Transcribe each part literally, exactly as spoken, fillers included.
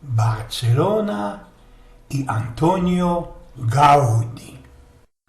Barcelona i Antonio Gaudi.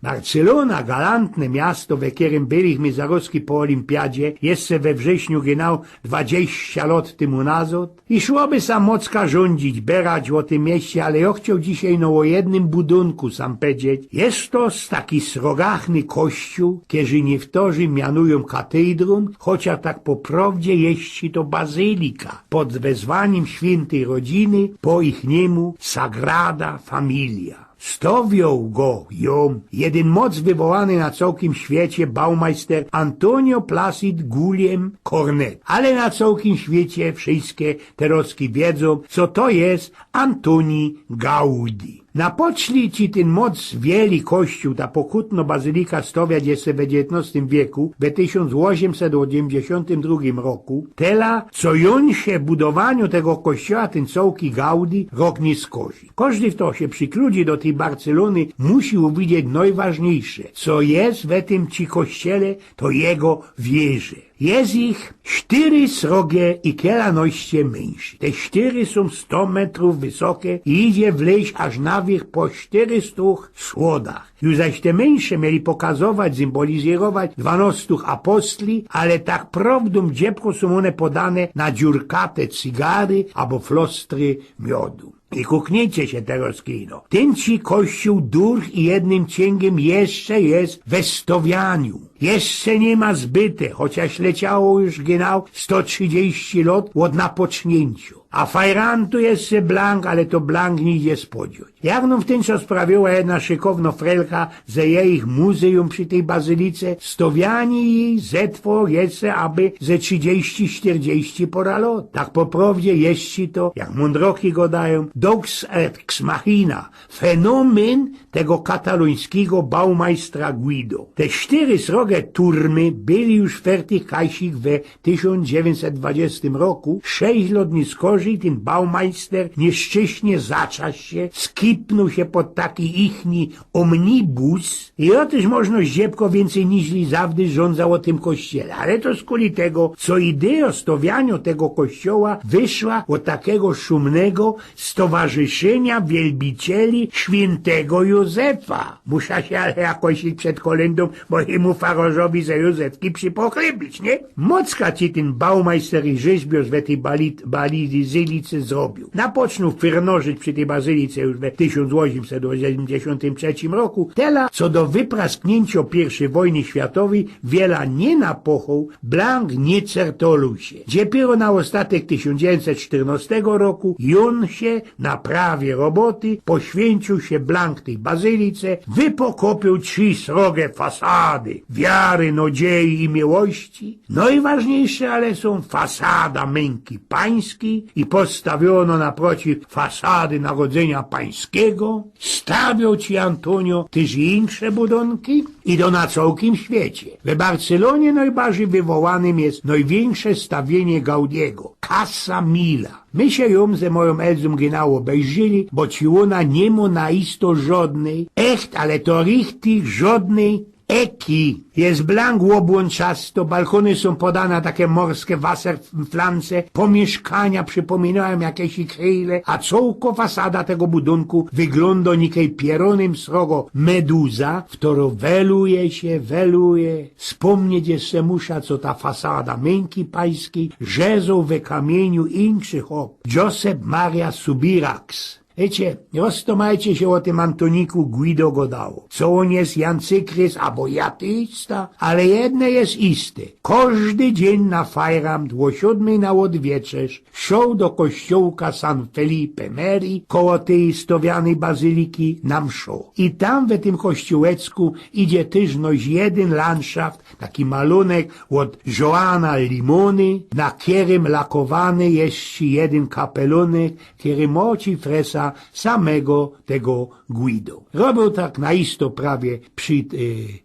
Barcelona, galantne miasto, we kerym byliśmy zarozki po olimpiadzie, jeszcze we wrześniu genau dwadzieścia lot tymu nazod. I szłoby sam mocka rządzić, berać ô tym mieście, ale jŏ chcioł dzisiej no ô jednym budynku sam powiedzieć. Jest to taki srogachny kościół, kerzy niyktorzy mianujōm katejdrōm, chociaż tak po prowdzie jest to bazylika pod wezwanim świętej rodziny, po ichnimu Sagrada Familia. Stowioł go, jōm, jedyn moc wywołany na cołkim świecie baumajster Antonio Placid Guillem Cornet. Ale na cołkim świecie wszyjske terozki wiedzōm, co to jest Antoni Gaudi. Na poczli ci tyn moc wieli kościół, ta pokutno bazylika stowiać jeszcze we dziewiyntnŏstym wieku, we tysiōnc ôziymset ôziymdziesiōntym drugim roku, tela, co jōn sie budowaniu tego kościoła tyn cołki Gaudi rok niy skozi. Kożdy, fto sie przykludzi do tyj Barcelōny, musi uwidzieć nojważniyjsze, co jest we tym ci kościele, to jego wierze. Jest ich sztyry srogie i kela nojście miyńsze. Te sztyry sōm sto metrōw wysokie i idzie wlyź aż na wiyrch po sztyrystōw słodach. Już zaś te miyńsze mieli pokazować, symbolizyrować dwanostōw apostli, ale tak prowdōm dziebko sōm ône podane na dziurkate cygary abo flostry miodu. I kuknijcie sie terozki ino. Tyn ci kościōł durch i jednym ciyngiym jeszcze jest we stowianiu. Jeszcze niy ma zbyte, chociaż leciało już genau sto trzidziści lot ôd napoczniyncio. A fajrantu jeszcze blank, ale to blank niy idzie spodziować. Jak nōm w tyn czas prawiła jedna szykowno frelka, że je ich muzejōm przi tyj bazylice, stowianie jij zetrwoło jeszcze aby ze trzidziści, sztyrdziści pora lot. Tak po prowdzie jest to, jak mōndroki godajōm, deus ex machina, fenomyn tego katalońskigo baumajstra Guido. Te sztyry srogie turmy byli już fertych kajsik we tysiōnc dziewiyńćset dwadziestym roku, sześć lot niy skozi, tyn baumajster nieszczyśnie zatrzas sie, skipnōł sie pod taki ichni omnibus i ôtyż możno zdziebko wiyncyj niźli zawdy rządzała ô tym kościele. Ale to skuli tego, co idejo stowianiu tego kościoła wyszła ôd takigo szumnego Stowarzyszynia Wielbicieli Świyntego Józefa. Musza sie ale jakoś przed kolyndōm mojymu farŏrzowi ze Józefki przypochlybić, niy? Mocka ci tyn baumajster i rzeźbiŏrz we tyj bali-, bazylice zrobiōł. Napocznōł fyrnożyć przi tyj bazylice już we tysiōnc ôziymset ôziymdziesiōntym trzecim roku, tela, co do wypraskniyńcio piyrwszyj wojny światowyj wiela niy napochoł, blank niy certolōł sie. Dziepiero na ôstatek tysiōnc dziewiyńćset sztyrnŏstego roku jōn sie na prawie roboty poświyńciōł sie blank tyj bazylice, wypokopiōł trzi srogie fasady: wiary, nadzieji i miłości. Nojważniyjsze ale sōm fasada Męki Pańskij i postawiono naprociw fasady Narodzynia Pańskigo. Stawioł ci, Antonio, tyż i insze budōnki i to na cołkim świecie. We Barcelōnie nojbardzij wywołanym jest nojwiynksze stawiynie Gaudiego, Casa Mila. My sie jōm ze mojōm Elzōm genau ôbejrzeli, bo ci ôna niy mŏ na isto żŏdnyj, echt, ale to richtig żŏdnyj eki. Jest blank ôbłōnczasto, balkōny sōm podane na take morske wasserflance, pōmiyszkania przipōminajōm jakeś krejle, a cołko fasada tego budōnku wyglōndŏ nikej pierōnym srogo meduza, ftorŏ weluje sie, weluje. Spōmnieć jeszcze musza, co ta fasada Męki Pańskij rzezoł we kamiyniu inszy chop, Giuseppe Maria Subirax. Wiycie, roztōmajcie sie ô tym Antoniku Guido godało, co ôn jest jancykrist abo ateista, ale jedne jest iste. Kożdy dziyń na fajrant ô siōdmyj na ôdwieczerz szoł do kościołka San Felipe Neri, koło tyj stowianyj bazyliki, na mszŏ. I tam we tym kościołeczku idzie tyż noś jedyn landszaft, taki malōnek ôd Joana Limony, na kerym lakowany jest jedyn kapelōnek, kery mŏ ci fresa samego tego Guido. Robiył tak na isto prawie przi, e,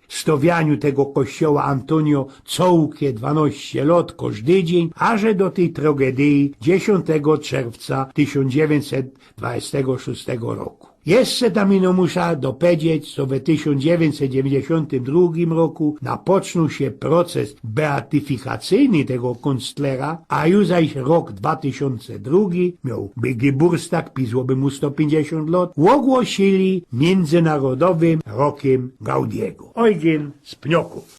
stowianiu tego kościoła Antonio cołkie dwanŏście lot, kożdy dziyń, aże do tyj tragedyji dziesiōntego czerwca tysiōnc dziewiyńćset dwadzieścia sześć roku. Jeszcze tam ino musza dopowiedzieć, co we tysiōnc dziewiyńćset dziewiyńćdziesiōntym drugim roku napoczōnōł sie proces beatyfikacyjny tego kōnstlera, a już zaś rok dwa tysiōnce drugi miołby geburstag, pisłoby mu sto piyńćdziesiōnt lŏt, ôgłosili miyndzynarodowym rokym Gaudiego. Eugen z Pniokōw.